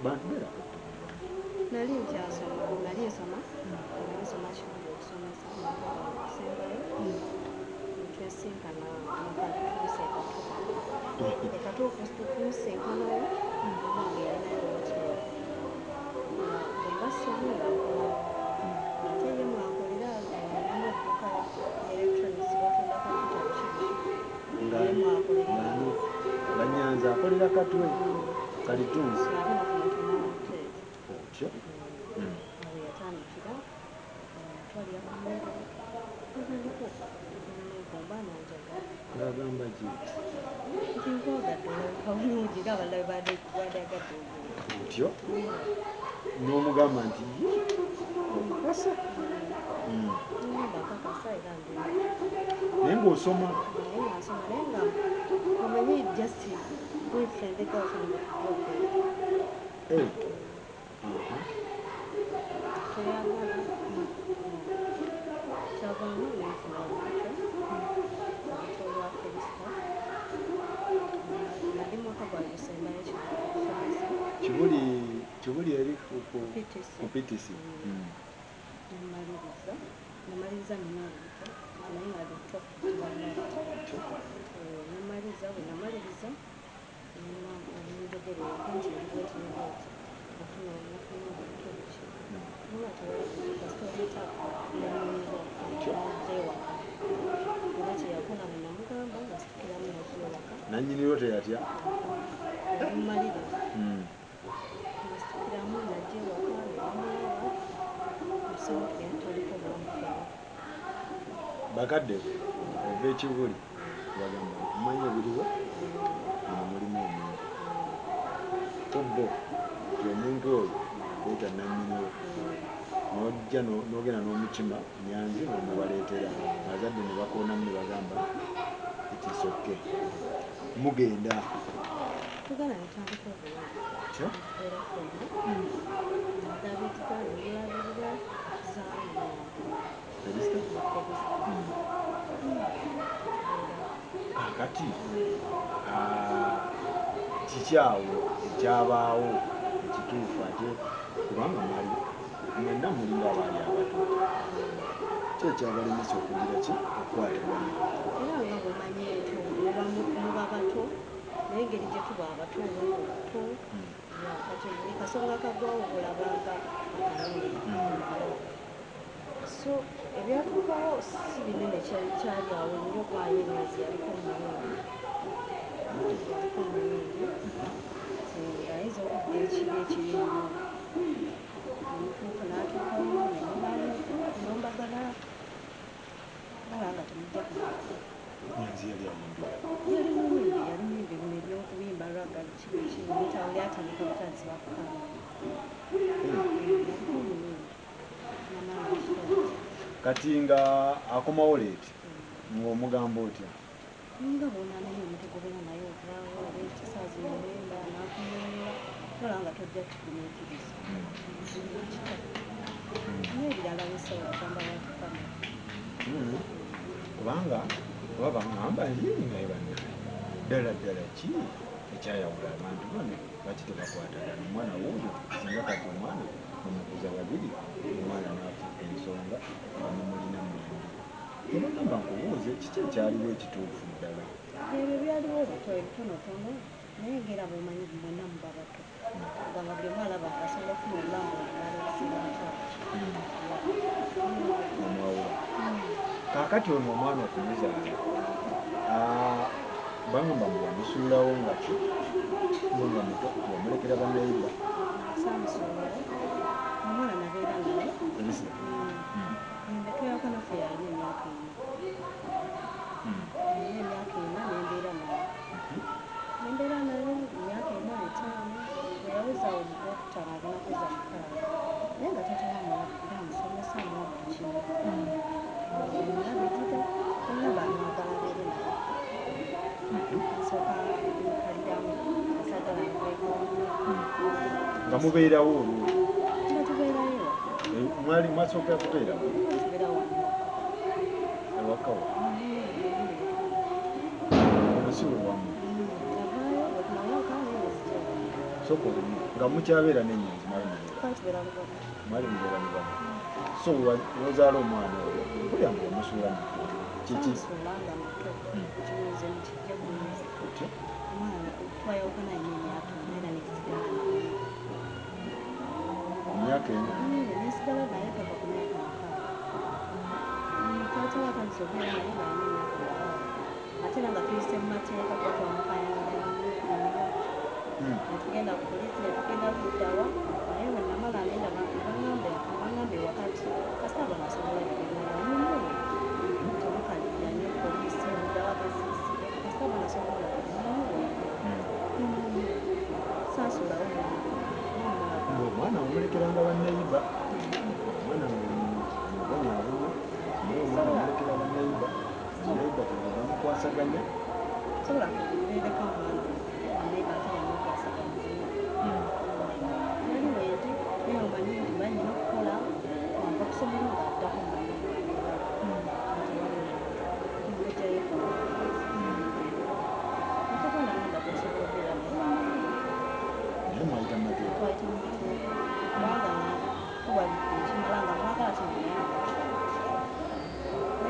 Bantu beerako. Nali nkyasoma, nali nsoma, nali nsoma Kibuli okusomesa okusembayo. Twesinkana mukatuuse ekatuufu, tumusinkanayo omwange yalinayo woteri nga ssomi nga nkomawo, ate ye mwakolera alinamu edduuka electronics, batunda kompyuta, biki biki. Nga ye mwakolera. Ngani nga Nyanza akolera Katwe kalitunsi. Ate nafuna tulina woteri. Otyo. Awo yatandikira twalira ku mmere, natandika okunegomba nanjagala. Ng'agamba ki? Nti nkwagadde, olabika bulungi nga abalala bwe bandyagadde omuntu. Otyo n'omugamba nti ye okakasa? Ngamba nkakasa era ndi. Naye ng'osoma. Naye nga nsoma, naye nga omanyi just boyfriend, girlfriend, girlfriend. Eh. Aha. Tweyagala, kyavaamu nenfuna olubuto, olubuto lwa Felista. Nali mwaka gwange gusembayo okusomesa. Kibuli, Kibuli eri ku PTC. Ku PTC. Nemaliriza, namaliriza nina olubuto, naye nga luto lwanati. Nemaliriza, bwe namaliriza nenjogera ewaka nti ndi bweti ne bweti, nafuna nafuna olubuto biki, nga tewali kasita oleeta nanyiniwo nazza ewaka, era kyeyakola bwe namugamba nasitukiramu nazza ewaka. Nannyiniwo teyatya? Nemumaliriza, nasitukiramu najja ewaka nemulaba musawo, tugenda tutandika obulamu ffenna. Bakadde ova ekibuli bagamba omanyi ebiriwo muno mulimu omuntu ko bo nti omuntu oyo leeta nannyiniwo, n'ojja n'ogenda n'omukima Nyanzi n'omubaleetera abazadde ne bakoonamu ne bagamba it is okay, mugenda. Tugenda netandika obulamu. Otyo. Tubeera ffenna, ndabirira nemulabirira, tuzaala omwana. Felista. Felista. Kakati kiki awo ekyabaawo ekituufu ate kubanga mwali mwenna mulinga abaali abato, ki ekyabalemesa okugira ki okukwatagana? Era nga bwemanyi nti muba bato, naye engeri gye tuba abato obwongo buto. Ya, kati buli kasonga kagwawo olabanga akanene. So ebyatuukawo si binene, kyali awo nnyo kwaye Nyanzi yaliko omuyimbi, yaliko omuyimbi nti ayinza okudda ekibi ekibi ennyo nemutuuka n'atuukawo nemuyombagana bala nga temujja kumala. Nyanzi yali ayimbira? Yali muyimbi, yali muyimbi, bino ebyokuyimba ragga biki biki bitawuli, atandika butandisi bakukanga, yaliko omuyimbi namaanyi ekitabo. Kati nga akomawo late ng'omugamba otya? Nga bwonamanya omuntu gobeera naye ovaawo olwekisaazi 9 nakunyonyola nola nga tojja kigumiikiriza kita n'ebirala bisobola kugamba bantu family. Kubanga oba baŋŋamba nti naye bannaye ddala ddala ki ekyayawula abantu bano, lwaki tebakwatagana? Omwana wuuyo, singa kati omwana mumukuza babiri, omwana n'afuuka ensonga nga mumulina mwembi. Nebagamba nkubuuze kiki ekyaliwo ekituufu ddala. Ebyo byaliwo bito ebitonotono, naye ngera bwomanyi mwenna muba bato, kugamba buli omu alaba nga asobola okufuna obulamu omulala okusinga mukyala. Omwawula. Kaakati ono omwana okumuzaala, bagamba mbu wamusuulawo nga ki mbu nga muto wamulekera baneiba. Saamusuulawo, omwana nabeera naye. Felista. Tweyawukana ffe yalina emyaka 4. Alina emyaka 4, nembeera naye, nembeera naye emyaka 4, 5, bwe yaweza ogwokutaano agenda kuweza 6, naye nga taata we amulabirira, amusomesa, amuwa buli kimu, amulabirira, nagamba amwagala abeere naye. Nsooka nkaliramu asaagala nveeko. Nga mubeerawo olwo? Nga tubeerayo. Mwali mwasookera kubeerawo? Tubeera wano. Ewakawo ono si we wamu? Navaayo bwetumayo naye nezija. Sooka olumu nga mukyabeera n'ennyanzi mwali mubeera. Twali tubeera Lubaga. Mwali mubeera Lubaga. So lwozaala omwana oyo mpulira mbu omusuula muto. Kiki? Samusuula nga muto. Kibuuzo nikijja bulungi. Otyo? Omwana twayawukana alina emyaka ena era nesigala naye. Emyaka 4? Nesigala naye paka ku myaka 6. Taata we atandise okubeera naye nga alina emyaka 6. Ate era nga tuyise mu mateeka kuba twamukayanira nnyo. Netugenda ku poliisi netugenda luddawa naye bwe namala ngenda baŋŋamba ewaka nti kasita bano asobola olabirira mumuwe temukalirira nnyo poliisi luddawa gasiisire kasita bano asobola olabirira mumuwe. Saasulawo mwana. Omwana omulekeranga banneyiba. Omwana mubonyaabonya naye omwana omulekera banneyiba. Banneyiba tebamukwasaganya. Sobola kubeereka omwana banneyiba ate bamukwasaganya. Nali wenti naye omanyi nti manyina okukola wanva ku ssomero ng'addako mu banneyiba nti waliwo ate nagamba gwosobola okubeera naye Naye mwayita mu mateeka. Twayita mu mateeka kubanga kuba ekimala nga mwagala kino naye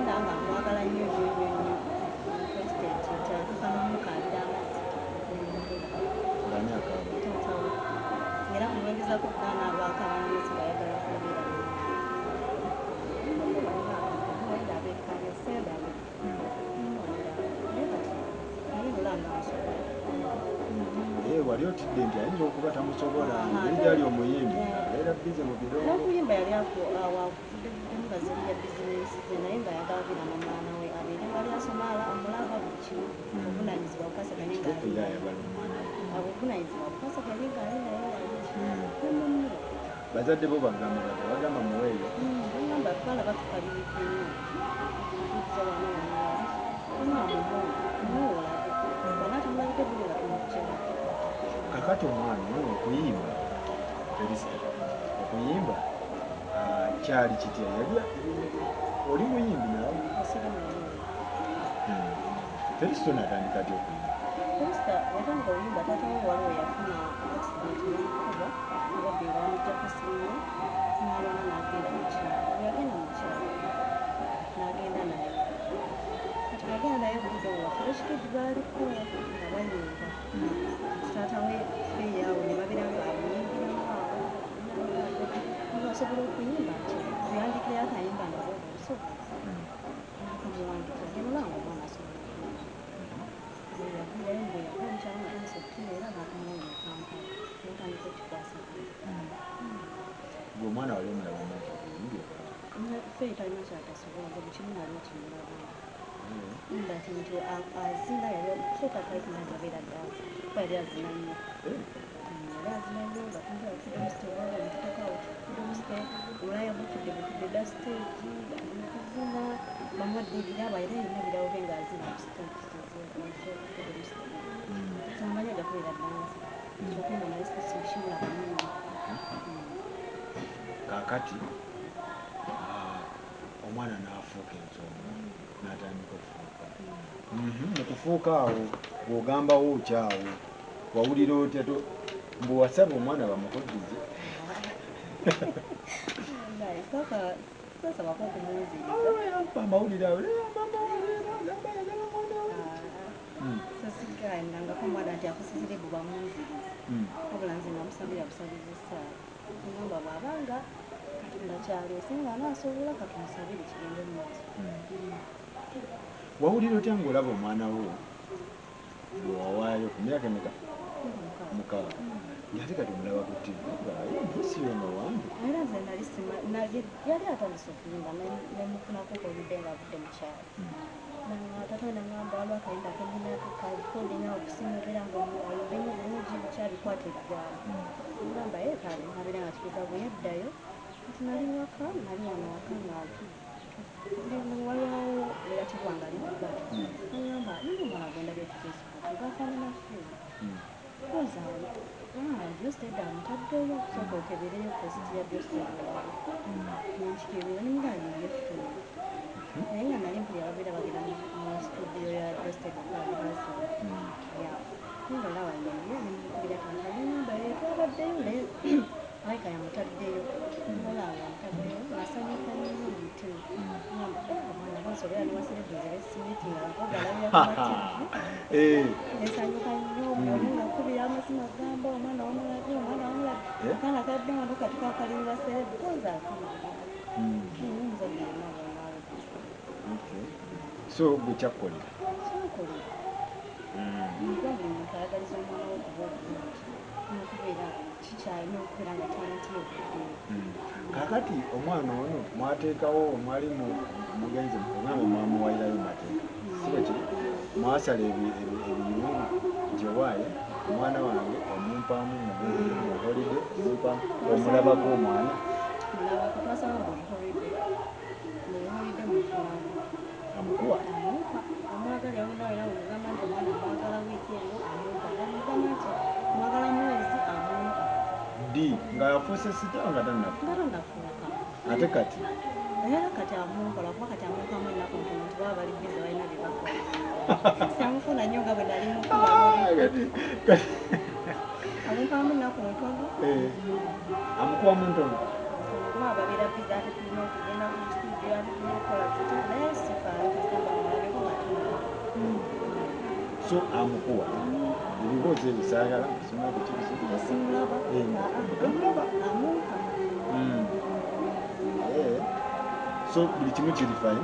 naye nga mwagala nnyo nnyo nnyo nnyo pulezidenti nti atuuka n'omukaabira amazzi nemugula. Ng'ani akaaba? Taata we era kumwegezako okugaana abaako abaana ng'ayagala kubeera naye. Abeekanya sendabe naye kati naye olanga nsobola. Naye wali otidde nti ayinza okuba tamusobola engeri gyali omuyimbi abeera bize mu birongo. N'okuyimba yali awavuddemu nga ziri ya bizinensi ze naye ng'ayagala abeera n'omwana we abeere wali asoma amulaba buli kimu obuvunaanyizibwa bukasaganye nga Kituufu era ayagala omwana we. Obuvunaanyizibwa bukasaganye ng'ali naye wali nemumula. Bazadde bo bagamba batya? Bagamba muweeyo? Bagamba twalaba tukaliridde nnyo tukuza wano wano wali omwana mumuwe mumuwe olabe bw'ana tamulabidde buli nga tumuggyemu. Kakati omwana ono okuyimba Felisita okuyimba kyali kitya? Yali oli muyimbi naawe? Siri muyimbi. Felisita ono atandika atya okuyimba? Felisita yatandika okuyimba taata we waliwo yafuna accident n'emukuba ababbi nga bamuggyako essimu ye n'alwana n'agenda mu kyalo. Bwe yagenda mu kyalo n'agenda naye. Kati bwe yagenda naye obudde obwo ba Fresh Kid baaliko nga bayimba. Taata we Fey awo ne babeera nga amuyimbiramu awo nga osobola okuyimba nti tuyandikireyo akayimba nga bw'oba osobola. N'akamuwandikira genda olaba ng'omwana asobola okuyimba. Bwe yaviirayo mbu yava mu kyalo ng'atandise okutereera n'akomawo e Kampala n'atandika okukikwasaganya. Gwe omwana wali omulaba nti obuyimbi oba? Fey talina ky'atasobola nze buli kimu nali nkimulaba. But nti azina yali okusooka twali tumanyi nti abeera dancer kuba yali azina nnyo. Yali azina nnyo nga tumulaba Freedom City oba omututtako awo Freedom City omulaba butudde butudde dda stage ali mu kuzina bamuwadde ebirabo era yalina ebirabo bye ng'azina ku stage ezo Freedom City. Tumanyi ajja kubeera dancer kyokka nga nali sikimulabamu nnyo. Kaakati omwana n'afuuka ensonga n'atandika okufuuka. Mu kufuuka awo bw'ogambawo kyawo wawulira otya mbu wasaba omwana bamukuddize? Saasabako okumunziriza. Amawulire awo maama agamba ayagala omwana we. Sasigaanangako omwana nti akusisire bwe bamunziriza. Wabula nze namusabira busabizi essaala. Ngamba bw'abanga Katonda kyaleese ng'anaasobola katumusabire kigende mu maaso. Wawulira otya ng'olaba omwana wo gwe wawaayo ku myaka emeka? 6. Ng'ate kati omulaba ku TV ng'aye ono wange. Era nze nali yali atandise okuyimba nemufunako oludde ng'avudde mu kyalo. Taata we n'aŋŋamba waliwo akayimba ke nnina karecordinga awo ku ssimu obeera ng'oyimbe bulungi bukyabikwata ebigambo. Ngamba ye kale n'abeera nga kituuka bwe yaddayo kati nali waka nali wano waka nga waliwo relative wange ali Dubai. N'aŋŋamba nina omwana gwe ndabye ku Facebook ng'afaanana Fey. Lowooza Geosteady amutaddeyo sooka okebereyo post ya Geosteady olabe. Nenkikebera ne mugamba ye Fey. Naye nga nali mpulira babeera bagenda mu studio ya Geosteady okukola rehearsal. Yeah. Nga olaba ye nemukubira taata nengamba twabaddeyo naye Aika yamutaddeyo, olaba amutaddeyo nasanyuka nnyo mu mutima. Ngamba omwana bansobera ne baserebuzi besimiti nga bagalabira ku mativi. Nsanyuka nnyo buli nga kubira amasimu agamba omwana wamulabye, omwana wamulabye. Akaana kadde wano kati kakali baserebu koza akamala. Omuzadde yenna bw'aba. So gwe kyakkolera? Kyankolera. Kuba buli muntu ayagaliza omwana we okuba obulungi n'okubeera kikyali n'okubeera nga talenti ye evuddeyo. Kaakati omwana ono mwateekawo mwali mugenzi ogamba mwamuwayirayo mateeka, si bwe kiri? Mwasala ebiyungu nti owaaye omwana wange omumpaamu mugundi mu holiday, omumpaamu omulabako omwana? Mulabako, twasaba buli holiday, buli holiday mutwala. Amukuwa? Amumpa, amwagala era era bw'omugamba nti omwana mwagala wiiki eno amumpa, bw'omugamba nti mwagala mwezi amumpa. Ddi? Nga yafuuse sita nga tannafuuka? Nga tannafuuka. Ate kati? Era kati amumpa lwakuba kati amumpamu ennaku ntono nti baba bali bize balina bye bakola. Samufuna nnyo nga bwe nali mukuba. Amumpamu ennaku ntono. Amukuwamu ntono? Kuba babeera bize ate tulina okugenda ku studio ate tulina okukola tuti naye sifaayo kasita mba mulabeko nga tumulaba. So amukuwa? Ebibuuzo ebyo saagala kusoma biki biki. Simulaba. Tomulaba? Amumpa. So buli kimu kiri fine?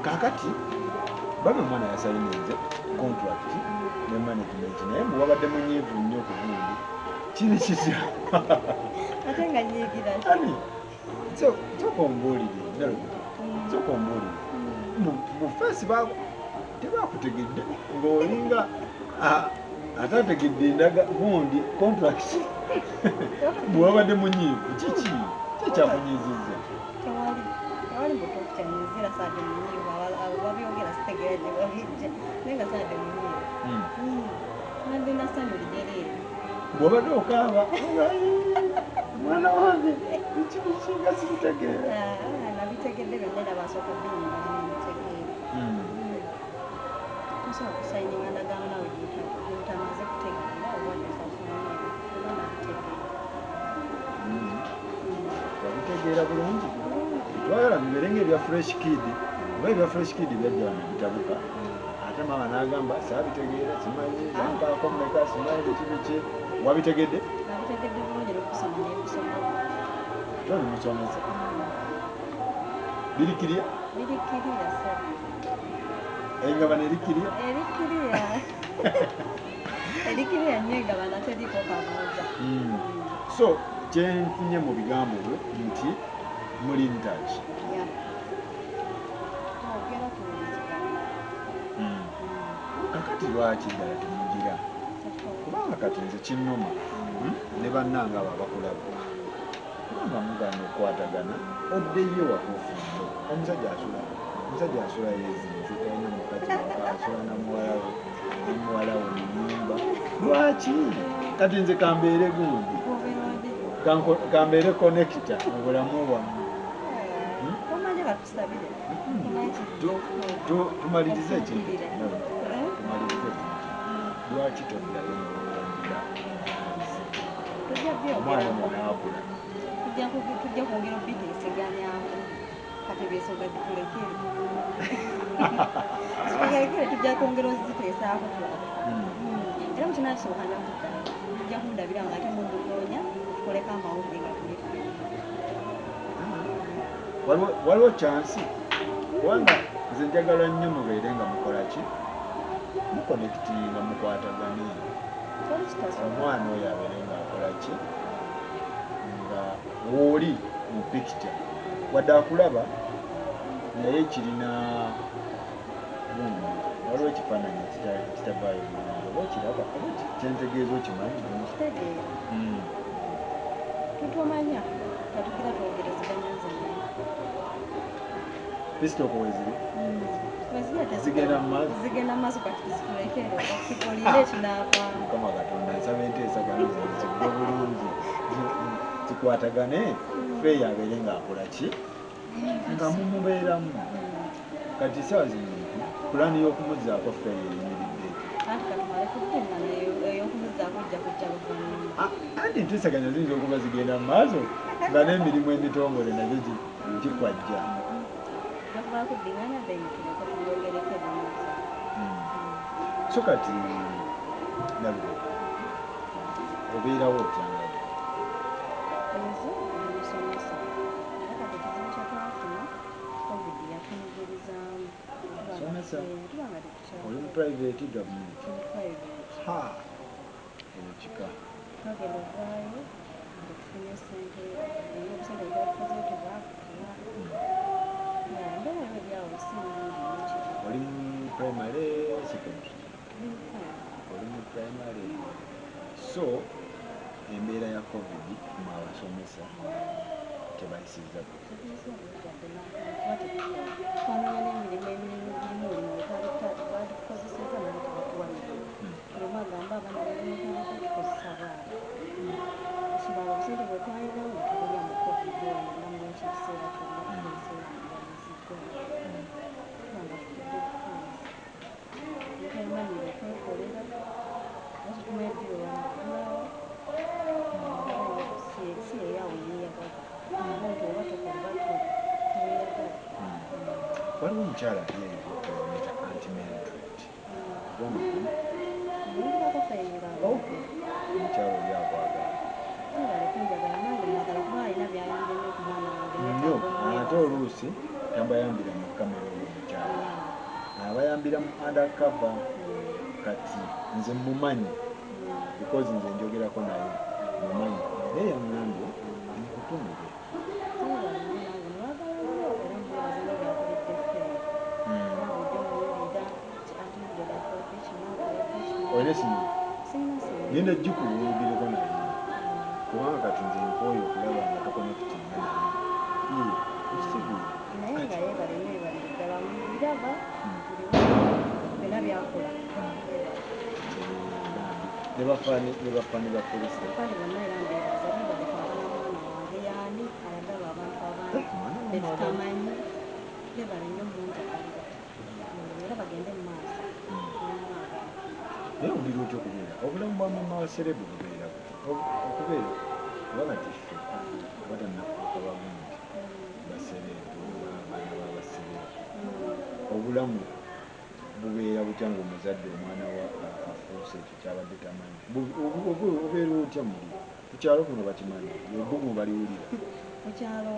Kaakati bambi omwana yasayininze contract ne management naye mbu wabadde munyiivu nnyo ku gundi. Kiri kitya? Ate nga nyiigira ki? Ani? Sooka ombuulire, Nalukete. Sooka ombuulire. Mu feesi tebakutegedde ng'olinga ataategedde endaga gundi contract. Bwe wabadde munyiivu kiki? Ki ekyakunyiizizza? Tewali. Tewali mutuufu kyanyiiza saadde munyiivu. Abo babyogera sitegeera gye babijja naye nga saadde munyiivu. Nabadde na ssanyu lijereere. Bw'obadde okaaba mwana wange biki biki nga sibitegeera. Nabitegedde byonna era basooka obinyumba ne mbitegeera. Tosobola kusayininga ndagaano naawe gy'otamaze kutegeera oba gy'otasomye oba nabitegeera. Wabitegeera bulungi. Twagala bibeere ng'ebya Fresh Kid, oba ebya Fresh Kid byajja wano bitabuka. Ate maama n'agamba saabitegeera, simanyi bampaako mmeka, simanyi biki biki. Wabitegedde? Nabitegedde bulungi n'okusoma ne mbisoma. Ate oli musomesa. Biri clear? Biri clear ssebo. Engabana eri clear? Eri clear. Eri clear nnyo engabana teriiko kabuuza. So kyenfunye mu bigambo byo nti muli in touch. Yeah. Twogera tuwuliziganya. Kakati lwaki ddala temugira? Kubanga kati nze kinnuma ne bannange abo abakulaba. Kubanga mugaana okukwatagana oddeyo waka ofumbe. Omusajja asula yeezinze talina mukazi waka asula na muwala we mu nnyumba. Lwaki? Kati nze kambeere gundi. Kambeere connector mu bulamu bwammwe. Omanyi batusabire. Tumalirize ekintu. Tumalirize ekintu. Lwaki toddayo n'otandika omwana ono n'akula? Tujja kwongera obiteeseganyaako. Kati ebyensoga tulekere. Tulekere tujja kwongera oziteesaako tulabe. Era mu kinakisooka nja kuddayo. Tujja kundabira nga ate mundugoonya tukoleko amawulire nga tuli ffenna. Waliwo chance kubanga nze njagala nnyo mubeere nga mukola ki? Muconnectinga mukwatagane. Omwana oyo abeere ng'akola ki? Nga w'oli mu picture. Wadde akulaba naye kirina gundi. Waliwo ekifaananyi ekitavaayo bulungi oba okiraba oba kyentegeeza okimanyi? Nkitegeera. Tutomanya katugira twogerezeganya nze naye. Pisitoko weeziri? Zigenda mu maaso? Zigenda mu maaso kati tuzitulekere olinde ekinaavaamu. Mukama Katonda nsaba enteesagano zino zigwe bulungi zikwatagane Feeyo abeere ng'akola ki? Nga mumubeeramu. Kati essaawa zino pulaani y'okumuzzaako Feeyo eyimiridde etya? Anti katumale Kujja ey'okumuzaako ojja kujja luvannyuma. Anti enteeseganya ziyinza okuba zigenda mu maaso nga n'emirimu emitongole nagyo gikwajja. Bakuba kuddingana then tuleke tubyogereko ebimaaso. So kati Nalubega obeerawo otya nga gwe? Nze ndi musomesa era kati ekizibu kye twafuna COVID yatunyugirizaamu. Musomesa? Tuba nga tetukyakola. Oli mu private, gavumenti? Mu private. Ha! Eyo kika. Twagenda okuvaayo nga tetufunye ssente, obusente bwe twali tukozeeyo tebwabutuwa. Embeera yo eri awo si nnungi nnyo kiri. Oli mu primary, secondary? Ndi mu primary. Oli mu primary. So embeera ya COVID mwe abasomesa tebayisizza bulungi. Tetuyisizza bulungi yadde n'akatono kuba tetukola. Twanoonya n'emirimu emirimu girimu emirimu baatukozesezza naye tebatuwa mirimu. Buli omu agamba abaana bali mu ntandikwa tukozesa abaana. Ekirala obusente bwe twalinawo ne tubulya mu COVID oyo yonna mu ekyo ekiseera kyonna tukozesa emizigo. Tuba nga tutudde butuuzi. Netwemanyira okwekolera era tetumanyi ddi lwe banaggulawo. Si eyaawo yeeyagaza. Omuntu oba tokola oba toweeyagala. Waliwo omukyala ali eyo bamuyita Aunty Mildred. Oba omumanyi? Muwulirako ffe nga ayogera. Omukyala oli akwagala. Mwebale kunjagala nange mwagala kuba alina by'ayambye nnyo ku mwana wange Nnyo neetaaga ate omwebaza. oluusi tabayambira mu kamera oyo omukyala. Abayambira mu undercover. Kati nze mumanyi because nze njogerako naye mumanyi naye yaŋŋambye nkutumire. Mwebale nnyo nange mwagala nnyo era mwebaza nnyo by'akoledde ffene. Era bulijjo muwulira nti Aunty Mildred akoledde kino, akoledde kino. Olina essimu ye? Sirina ssimu ye. Ngenda gikuwa oyogereko naye kubanga kati nze nkooye okulaba nga toconnectinga naye. Yee, okitegeera? Naye nga yeebale nnyo yeebalire ddala mbiraba mbiwulira byonna by'akola. Yeebale. Ne bafaani ne bafaani ba Felisita. Bafaani bonna era mbeebaza beebale kwagala mwana wange y'ani ayagala abantu abangi Omwana be wamwagala. tutamanyi. Beebale nnyo munjagalira era bagende mu maaso n'omwagala. Naye owulira otya okubeera obulamu bwa maama wa celeb bubeera butya? Okubeera kuba kati ffe abatannafuuka bagundi ba celeb oba abaana b'aba celeb obulamu bubeera butya ng'omuzadde omwana wa afuuse ekyo ky'abadde tamanyi? Obeera otya muli? Ku kyalo kuno bakimanyi, ebbugumu baliwulira. Ku kyalo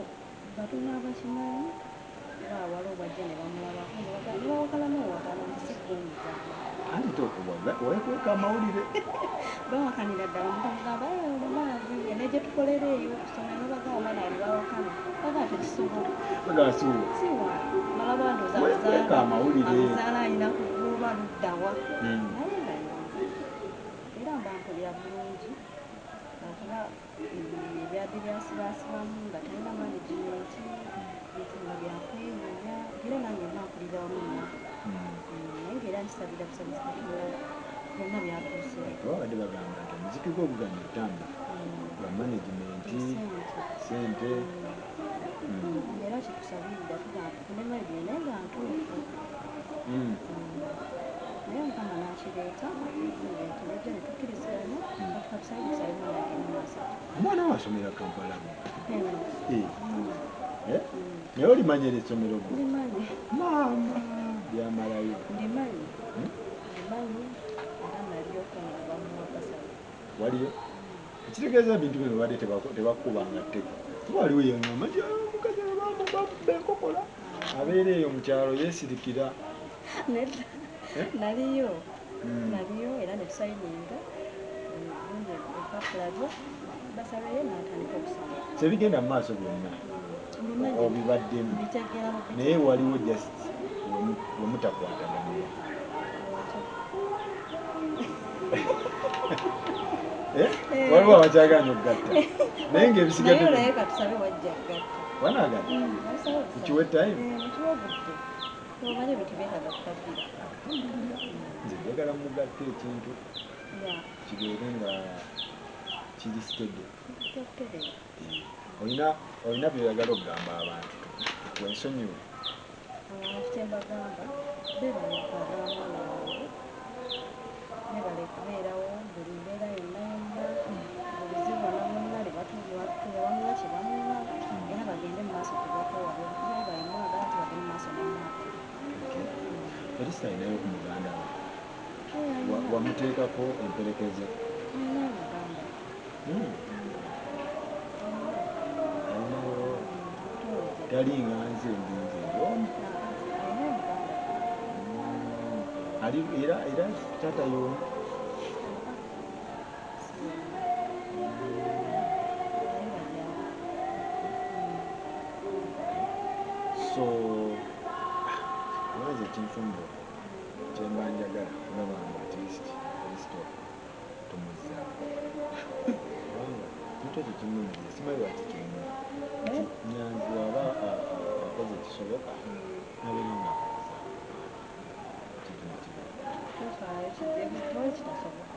batono abakimanyi kuba waliwo bw'ajja ne bamulabako ne bawakana n'owakana nti si ggwe omuzaana. Anti weekweka amawulire. Bawakanira ddala omuntu amugamba "Eh, omwana azimbye ne gye tukolera eyo ku ssomero bagamba omwana ali bawakana bagamba tekisoboka. Bagamba si wuwo. Si wange. Mala bandowooza Weekweka amawulire. amuzaala alina kuba ludda wa. Naye nga nze era mba mpulira bulungi lwakuba ebyadde byasibaasibamu nga talina management bintu nga byakwewuunya era nange mba mpulira wamu nnaku. Naye ng'era nkisabira busabizi Katonda byonna byatuuseeko. Kuba babadde bagamba nti omuziki gwo guganye otambula lwa management, Ssente. ssente. Era kyetusabirira tugamba tufune management naye nga ntuufu. Naye Mukama n'akireeta management n'ejja ne tukkiriziganya kati katusabe busabe mwana agende mu maaso atyo. Omwana wo asomera Kampala mu? Henry. Eh? Naye olimanya eryo essomero gwe? Ndimanyi. Maama byamalayo. Ndimanyi. Ndimanyi era nalyoka nga bamuwa bursary. Waliyo? Ekitegeeza ebintu bino babadde tebakukubanga tteke. Kuba waliwo eyaŋŋamba nti omukazi oyo bamukuba enkokola abeera eyo mu kyalo yeesirikira. Nedda. Eh? Naliyo. Naliyo era ne tusayininga gundi ebipapula byo bursary ye n'atandika okusoma. So ebigenda mu maaso byonna Mbimanyi. obibaddemu Mbitegeera naye bubitegeera. waliwo just wemutakwataganira. Watya? Eh? Waliwo abakyagaanye okugatta naye ng'ebisigadde Naye olaye katusabe wajja kugatta. Wanaagatta? Katusabe busabe. Tukiwe time? Mukiwe obudde. Omanyi ebintu byetaaga kutabira. Nze njagala mugatte ekintu kibeere nga kiri steady. Kijja kutereera. Olina by'oyagala okugamba abantu wensonyiwe? Abantu kye mbagamba beebale kwagala mwana wange. Mwebale kubeerawo buli mbeera yonna yonna, buzibu bwonna bwonna tebamuwa kye bamuwa, era bagende mu maaso tebakoowa. Mwebale mwagala nti bagende mu maaso n'omwagala. Felista alinayo ku muganda we? Wamuteekako emperekeze? Alina muganda. Alinayo? Talinga nze ndi nze ndi omu. Alina muganda. Ali era taata y'omu? So nze ekinfumbo kyemba njagala kulaba nga at least Felista tumuzzaako, kubanga kintu ekyo kinnumiriza, simanyi lwaki kinnuma. Nyanzi waba akoze ekisoboka nabeera nga akuzzaako kintu nekibeera. Tofaayo, tewali kitasoboka.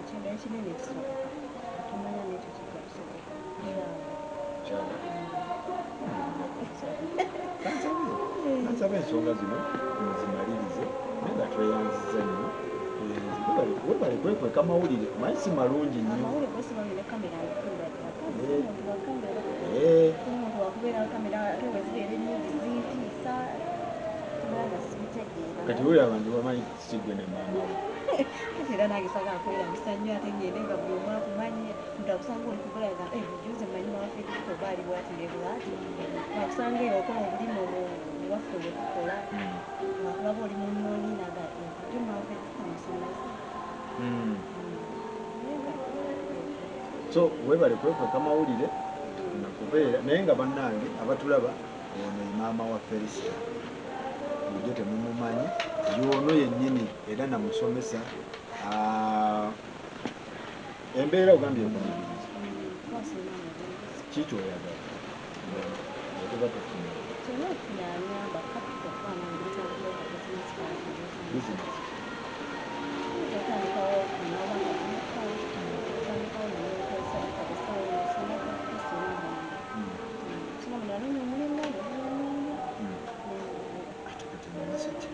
Ekintu ekinene kisoboka, tumanya n'ekyo kijja kusoboka Kyala kansaba ensonga zino nzimalirize, naye nga tweyanziza nnyo. Webale kwekweka mawulire, omanyi si malungi nnyo. Amawulire gosimanyi ne kamera nkunda ddala. Omuntu wa kamera, omuntu wakubeera kamera, ate bwe zibeera ennyingi zintiisa, kubanga sibitegeera. Kati buli abantu bamanyi sigwe ne maama we. Kati era nange saagala kwerabisa nnyo ate ngende nga buli omu akumanyi. Omuntu akusanga oli kubulaga bujuzi mmanyi mawafeetuka oba ali bwati ne bwati, akusanga eyo okola obulimu obwaffe bwe tukola, akulaba oli mu nnyonyi naga bulijjo mawafeetuka musomesa. So webale kwekweka mawulire nakubeera naye nga bannange abatulaba, ono ye maama wa Felista, bulijjo temumumanyi, y'ono yennyini era namusomesa. Embeera ogambye ekunyigiriza, ki kyoyagala otuba tufuna? Kyonna okufuna anyamba capital okuba nga ntandikawo ka bizinesi kange. Bizinesi? Otandikawo noba nga otandikawo newekozesa kabesawo sina capital, sina muntu, sina muntu anoonya omulimu nemunoonya. Ate kati mu message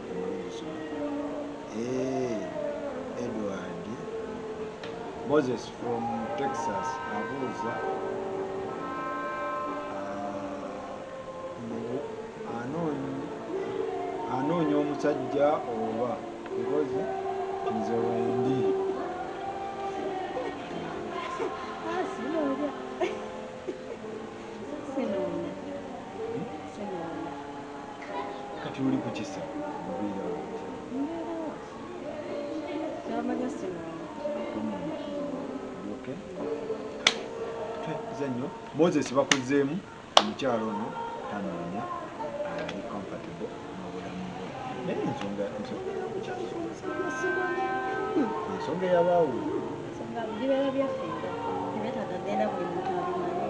emala ogusoma. Edward Moses from Texas abuuza, mbu anoonya omusajja oba because nze wendi. Sinoonya, sinoonya, sinoonya. Kati oli ku kisa obeerawo oti? Mbeerawo, kyamanya sinoonya. Tonoonya. Okay, twebaza nnyo Moses, bakuzeemu omukyalo ono tanoonya, ali comfortable n'obulamu bwe, naye ensonga ey'omukyalo omusajja simanyi ensonga eyabaawo. Ensonga bibeera byaffe nga tebyetaaga genda buli muntu abimanye,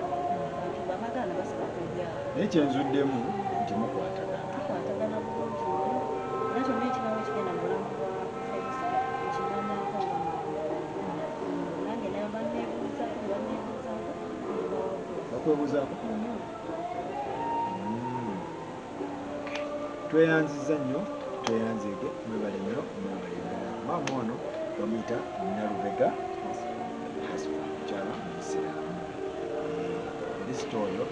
abantu babagaana basiba ku byabwe. Naye kyenzuddemu nti mukwatagana. Tukwatagana bulungi nnyo, era kyonna ekibaawo ekigenda mu bulamu bwa Felista nkimanyako nga mwana. Nange naye banneebuuzaako, banneebuuzaako mbawabula. Bakwebuuzaako. Tweyanziza nnyo, tweyanzeege, mwebale nnyo, mwebale ddala. Maama ono bamuyita Nalubega Hasfa, mukyala muisiraamu. Felista oyo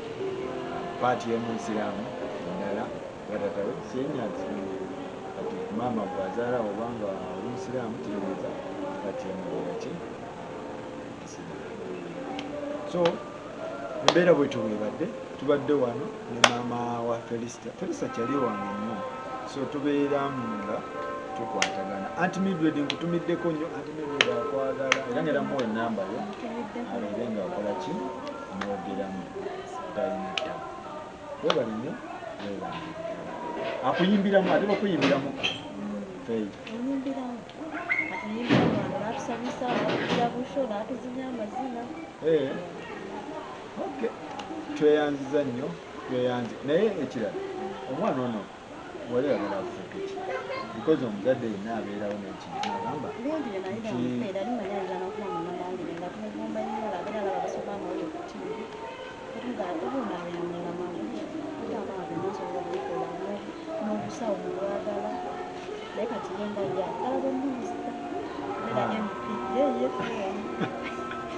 part emu nsiraamu, endala batatawe syenyazi. Kati maama bw'azaala obanga oli musiraamu kitegeeza part emu ebeera ki musiraamu. So embeera bwetyo bwebadde, tubadde wano ne maama wa Felista. Felista kyali wange nnyo, so tubeera nga tukwatagana. Anti Mildred nkutumiddeko nnyo, Anti Mildred akwagala era ngera muwa enamba yo abeere nga akola ki mwogeramu, talina ttabu. Webale nnyo, webale ddala. Akuyimbiramu, ate bakuyimbiramu Fei? Onyimbiramu, atuyimbiramu wano n'atusanyusa, n'atukugira busho, n'atuzinya amazina. Okay, tweyanziza nnyo, tweyanze. Naye ekirala, omwana ono wali oyagala afuuke ki? Because omuzadde yenna abeerawo n'ekintu agamba Bingi bye nali namupeera, limanya ayinza n'okuba munnamawulire nga tumwegomba nnyo, ng'abeera alaba basoma amawulire ku TV, oba onaabeera munnamawulire, ogamba nga byonna nsobola obikola n'obusawo mubwagala, naye kati ye nga ye ayagala bwa minisita. Kubeera MP ye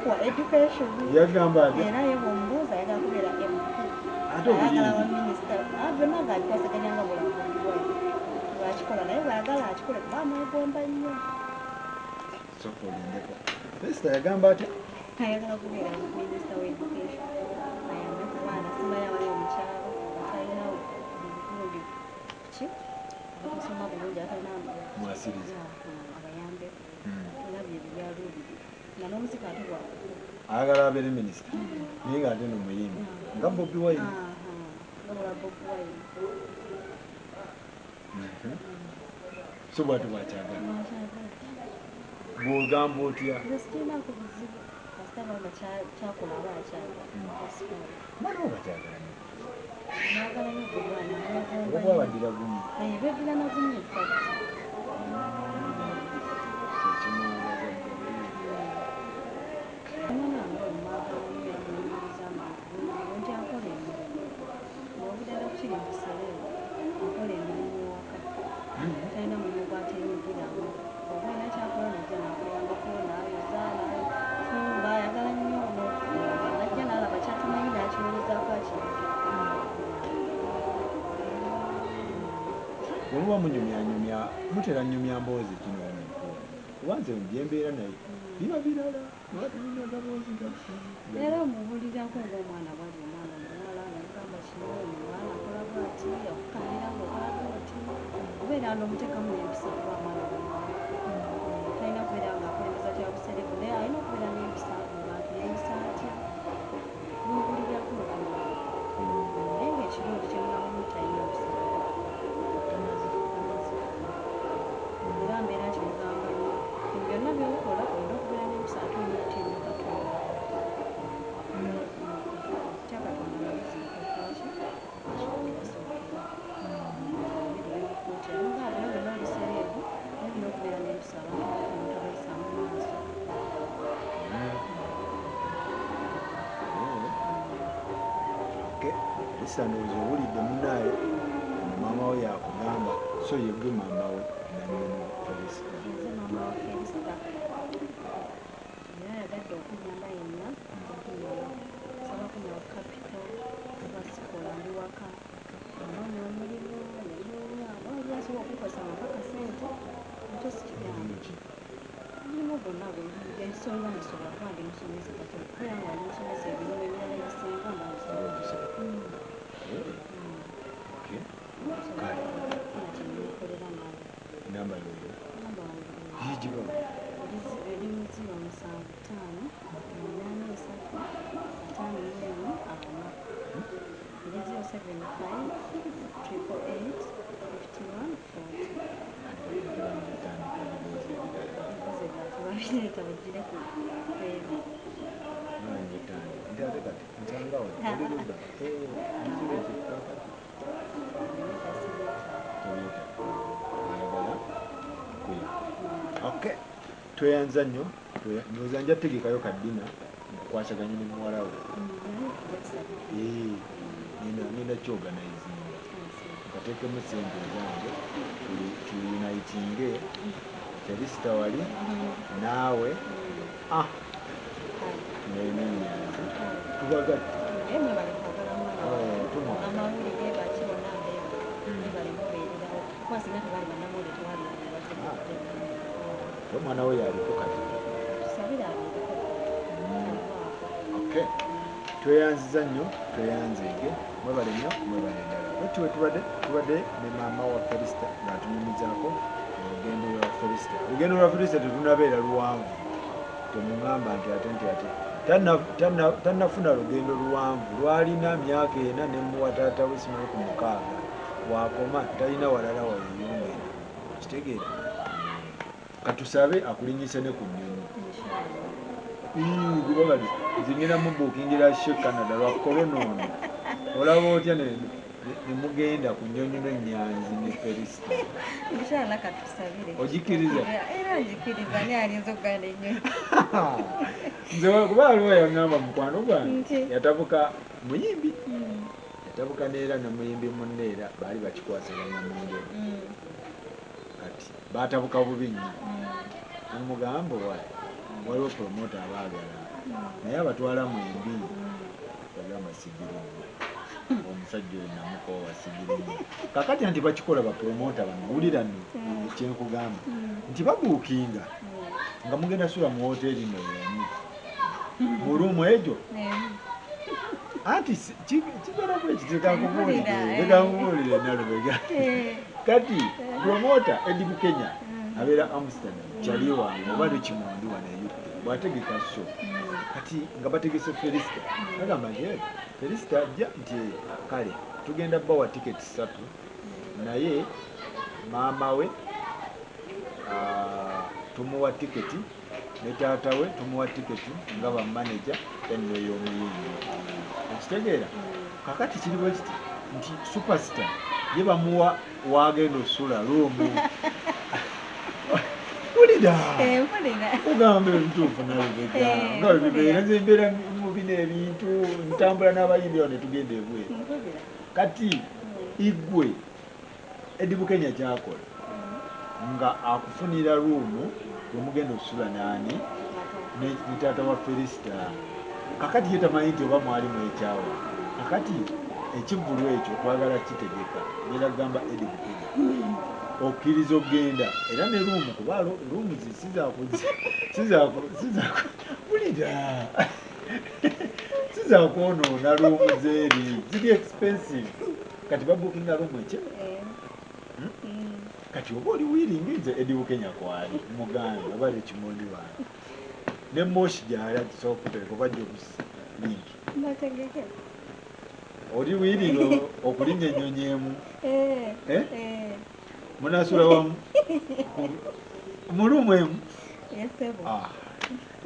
wa education. Yagamba ati era ye bw'omubuuza ayagala kubeera MP. Ate ayagala wa obuyimbi minisita. Byonna ng'abikwasaganya nga bulamu bwe lwakikola, naye bw'ayagala akikole kuba amwegomba nnyo. Sooka olindeko. Minisita yagamba atya? Ayagala kubeera minisita wa education, ayambe ku baana simanyi abali mu kyalo, atalina bulungi ki, abatasoma bulungi, atalina Mwasiriza. Abayambeko. Era byebyo byaluubirira nga n'omuziki ate gwakukuba. Ayagala abeere minisita naye ng'ate no muyimbi nga Bobi Wine. Nga bula Bobi Wine. So bwatyo bwakyagala. Lwakyagala. Bw'ogamba otya? Nze sikirinaako buzibu kasita banga kyakola aba akyagala. That's fine. Mwana wo bakyagala nnyo. Mwagala nnyo gwe mwana, mwegomba oba nnyo. bwabaddira gumu. Beddira na gumu in fact. Kyekimwagaza Bobi. Omwana wange oyo mwagala nnyo era munyumiriza bulungi nti akola emirimu. Ng'obudala kiri nti sereebu akola emirimu ewaka. Talina mulimu gw'atenyigiramu. Oba alina kyakola najja n'akuyambako, n'ayoza, n'afumba, ayagala nnyo n'okufumba. Najja n'alaba ky'atamanyi n'akinoonyezaako akiyige. Bwe muba munyumyanyumya, mutera nnyumya mboozi kino wano, kuba nze byembeera naye biba birala, muba tunyumya gaboozi gaffe. Era omubuulirako ng'omwana bw'ali, omwana omuwala, n'omugamba kino, omuwala akola bw'ati, akukamira ng'okola bw'oti. Obeera n'omuteekamu n'empisa kuba mwana omuwala. Talina kubeera ng'akulembeza kya busereebu, naye alina okubeera n'empisa mu bantu, yeeyisa atya. N'obuulirako nga mwana. Naye ng'ekirungi kye mulabamu talina mpisa mbi. Tanazifuna. Era mbeera nkimugamba nnyo. Mu byonna by'okola olina okubeera n'empisa ate olina okutya ennyo Katonda. Okutya Katonda amagezi gakola ki? Gasookera. Ebiri bikukuutira. N'omugamba bino byonna oli sereebu, naye olina okubeera n'empisa, abantu omuntu abayisaamu maaso. Okay, Felista, ndowooza owulidde munnaaye, ono maama we yakugamba, so ye gwe maama we nannyini Felista. Nze maama wa Felista. Era ayagadde okunyamba yenna nja kunyamba. Nsaba kunyawa capital kuba sikola, ndi waka. Anoonya omulimu, nenoonya, waliwo asobola okunkozesa nga mpa akasente, nakyo sikigaana. Mulimu ki? Omulimu gwonna gwe nsobola nsobola kuba ndi musomesa kati okubeera nga ndi musomesa emirimu emirala egisinga mba oba ngisobola. ogisobola. Okay. Nsobola Kale. okufuna kye neekolera naawe. Namba yoyo? Namba wange Yigibawo. eri 075 83 51 40. Eri 075 888 51 40. Anti bagende banatandika ebibuuzo ebirala. Ebibuuzo ebirala tebabireeta, bagire ku ebyo. Banjitandika nti ate kati nsangawo oli ludda bizibu ekikakati tobyeta ayagala kuyamba. Okay, tweyanza nnyo. Ndowooza nja tegekayo ka dinner nkukwasaganye ne muwala we. Eh, ngenda kyorganizinga nkateekemu sente ezange, tuunitinge Felista wali naawe nenenyanzi tubagatte. Naye mwebale kwagala mwana Oh, wange. Tumwagala. Amawulire baki bonna mbeebale. Mwebale mubeererawo kuba singa tebali bannamawulire tewali watugudde. Omwana we yaliko kati. Tusabire abeereko talwaako. Okay, tweyanziza nnyo, tweyanzeege, mwebale nnyo, mwebale ddala. Bwetu we tubadde ne maama wa Felista ng'atunyumizaako olugendo lwa Felista. Olugendo lwa Felista tetunabeera luwanvu, temuŋŋamba nti ate nti ate tannafuna lugendo luwanvu. Lwalina myaka 4 nemuwa taata we simanyi ku 6 wakoma, talina walala wayeyongera. Kitegeera, katusabe akulinyise ne ku nnyonyi. Inshallah. Kuba kati nze ngenda mubuukingira she Canada lwa korona ono. Olaba otya ne mugenda ku nnyonyi n'ennyanzi ne Felista? Inshallah, katusabire. Ogikiriza? Era njikiriza, naye alinza okuganda ennyonyi. Nze kuba waliwo yaŋŋamba mukwano gwange Nti? Yatabuka muyimbi, yatabuka neera namuyimbi munne, era baali bakikwasaganya mu ngeri. Kati baatabuka bubi nnyo. Namugamba wa waliwo promoter abaagala naye abatwala mwembi. Yagamba sigirimu, omusajja oyo namukoowa, sigirimu. Kakati anti bakikola ba promoter bano, wulira nno kyenkugamba nti babookinga nga mugenda sula mu woteeri no yemu mu room egyo. Anti kibeera bwe kiti, leka nkubuulire, leka nkubuulire Nalubega. Kati promoter Eddie Bukenya abeera Amsterdam, kyali wange oba Richmond wano e UK, bw'ategeka show, kati nga bategese Felisita, agamba nti "Eh, Felisita ajja," nti kale tugenda bawa tiketi 3, naye maama we tumuwa tiketi ne taata we tumuwa tiketi nga bamaneja enno y'omuyimbi. Okitegeera? Kakati kiri bwe kiti nti superstar ye bamuwa wagenda osula room. Wulira. Mpulira. Ogamba ebituufu Nalubega, nga bwe bibeera. Nze mbeera mu bino ebintu, ntambula n'abayimbi awo ne tugenda ebweru. Mpulira. Kati igwe Eddie Bukenya kyakola nga akufunira room wemugenda okusula naani, ne taata wa Felisita. Kakati ye tamanyi nti oba mwali mwekyawa. Kakati ekivvulu ekyo twagala kitegeka, ngenda kugamba Eddie Bukenya okkiriza okugenda era ne room, kuba room sizaku wulira, sizakwonoona room zeeri ziri expensive. Kati babookinga room ekye. Kati oba oli willing, nze Eddie Bukenya kwali mugambe oba Richmond wange ne Moshi gyali atusobola okutereka oba Jobs link. Mbategeke. Oli willing okulinnya ennyonyi emu? Eh. Eh? Eh. Munasula wamu mu room emu? Yes, sebo. Ah.